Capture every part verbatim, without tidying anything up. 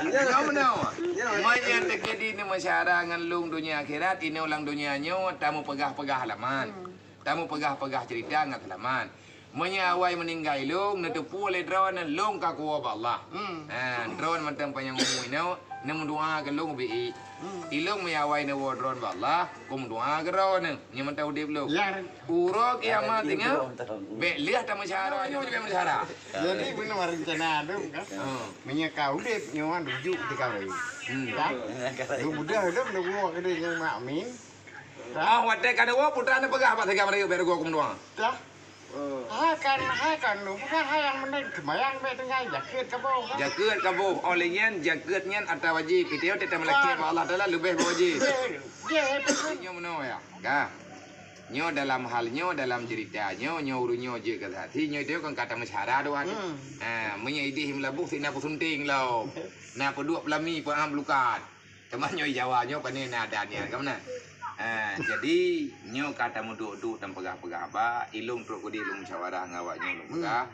Nyoe meunoe. Meunyoe teukeudi neumeusyara ngon lôn donya akhirat, inoe lam donya nyoe tameupeugah-peugah lamat. Tameupeugah-peugah cerita ngon seulamat. Meunyoe awai meuninggai lôn, neuteupeue lé droeneuh lôn ka kuwoe bak Allah. Ha, droeneuh mantong panyang umu inoe, neumeudoa keu lôn ubit. Ilôn meunyoe awai neuwoe droeneuh bak Allah, kumeudoa keu droeneuh. Nyoe mantong udeb lôn. Uroe kiamat teungoh, bèk lheueh tameusyara, nyoe bèk meusyara. Jadi beuna rencana dum kan. Meunyoe ka udeb nyoe dujuk di kawin. Dah. Lu mudah dum lu buat kena yang makmin. Dah. Ah, watèe ka dua putra neupeugah bak tiga mereka bèk rugoe kumeudoa. Dah. Hai kan, hai kan lu bukan hai yang mending sembahyang bèk tinggai jakeuet kaboh. Jakeuet kaboh. Oleh nyan jakeuet nyan atra wajib. Kita teuka meulakèe bak Allah Taala leubeh wajib. Dia, dia hebat. Nyoe meunoe ya. Ka. Nyoe dalam hal nyoe, dalam cerita nyoe, nyoe ureueng nyoe jeuet keu saksi, nyoe itu kan kata meusyara tu kan. Ha, meunyoe idéh meulaboh sina peusunting lom. Na peuduek peulami peuam lukat. Teuma nyoe Jawa nyoe pane na ada niat ka meunan. Ha, jadi nyoe kata meuduek-duek dan peugah-peugah ba, ilong trok kudi ilong musyawarah ngon awak nyoe ilong peugah.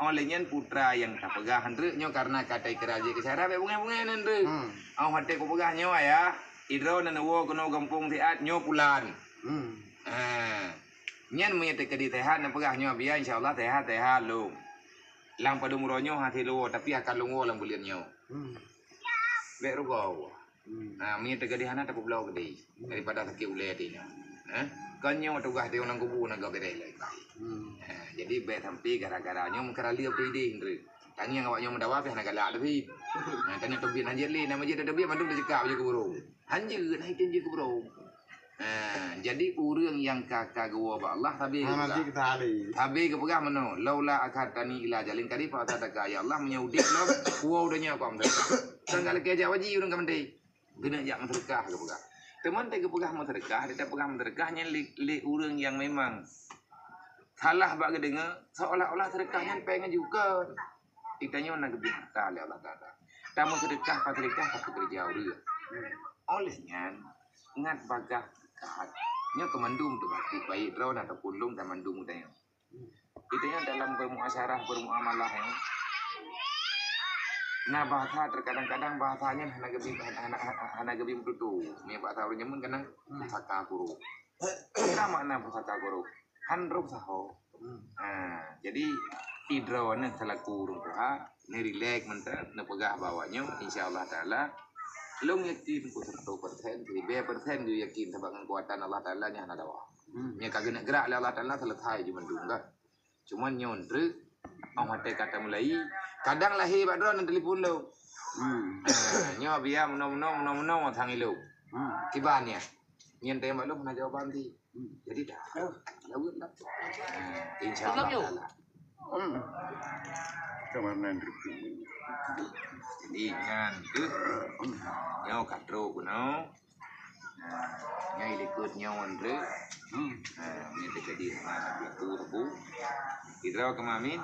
Oleh nyan putra nyang tapeugah hantreuk nyoe karena kata ikrar jeuet keu syara bèk bungèh-bungèh nan hantreuk. Oh hate kupeugah nyoe ayah, idroe nan woe keunoe gampông siat nyoe pulan. Ha. Nyan meunyoe teukeudi sehat neupeugah nyoe biya, insya Allah sehat-sehat lom. Lam padum uroe nyoe hase lôn woe, tapi akan lôn woe lam buleuen nyoe. Bèk rugoe. Ha, meunyoe teukeudi hana tapeubloe keudi daripada sakét ulèe teuh nyoe. Ha? Kon nyoe tugaih teuh lam kubu na gob bèrèh lom. Ha, jadi bèk sampai gara-gara nyoe meukeuraleueb teuh idéh hantreuk. Tangieng awak nyoe meudawa pih hana galak teuh. Ha, tanyoe teubiet hana jeuet lé, na meujiet teubiet mandum teuceukak bak jeuet keu burông. Hana jeuet, na item jeuet keu burông. Ha, jadi ureueng nyang ka, ka geuwoe bak Allah sabe geupeugah. Sabe geupeugah meunoe, "Laula akhartani ila ajalin qarib fa asaddaka," ya Allah, meunyoe udeb lom, woe donya keu ameusadaka. Kon ka lakèe jak haji ureueng ka meuntèe. Geuneuk jak meuseudeukah geupeugah. Teuma teuka geupeugah meuseudeukah, teuka peugah meuseudeukah nyan lé, lé ureueng nyang memang salah bak geudeungoe, seolah-olah seudeukah nyan péng jukon. Geutanyoe na geubri harta lé Allah Taala. Tameuseudeukah, paseudeukah, tapeukeureuja ureueng. Oleh nyan, ngat bagaih that. Nyoe keu mandum teuh bacut, baik droe ataupun lôn dan mandum geutanyoe. Geutanyoe dalam bermuasyarah, bermuamalah nyoe, na bahasa terkadang-kadang bahasa nyan hana geubri, hana, hana, hana geubri meututoe. Meunyoe bahasa ureueng jameun kana pusaka kurok. Apa makna pusaka kurok? Han roh saho. Ha, jadi idroe neuh selaku ureueng tuha, neurilek mantong, neupeugah bak awak nyoe, insya Allah Taala, lôn yakin peuet reutôh persen, siribèe persen geuyakin sabab ngon keukuatan Allah Taala nyan hana dawa. Nyan ka geuneuk geurak lé Allah Taala selesai jih mandum ka. Cuman nyoe treuk, oh watèe ka tamulai, kadang lahé bak droeneuh telepon lôn. Ha, nyoe biya meunoe-meunoe, meunoe-meunoe sang ilôn. Kiban nyan. Nyan teuh bak lôn hana jawaban ti. Jadi dah. Laweuet lah. Ha, insya Allah Taala. Jadi nyan tu. Nyoe ka trok keunoe. Ha, nyoe likot nyoe treuk. Ha, nyoe teujadi hana teupeu sapeue. Sidroe keu Mamin.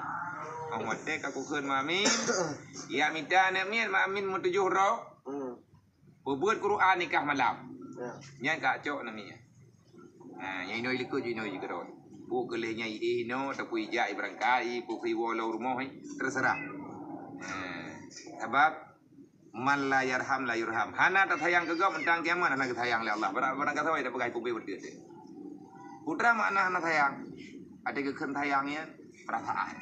Ong watèe ka kukheun Mamin. Ya mita aneuk miet Mamin meutujoh droe. Peubeuet Quran nikah malam. Nyan ka cok aneuk miet. Ha, nyang inoe likot jinoe jikeudroe. Peue keu lé nyang ié inoe, ataupun ijak ibeurangkat, i peue keu iwoe lom rumoh, terserah. Ha, sabab man la yarham la yurham. Hana tasayang keu gob, mantang kiamat hana geusayang lé Allah. Barang, barang gasoe tapeugah ipeubeuet beutôi. Putra makna hana sayang. Ada geukheun sayang nyan, perasaan.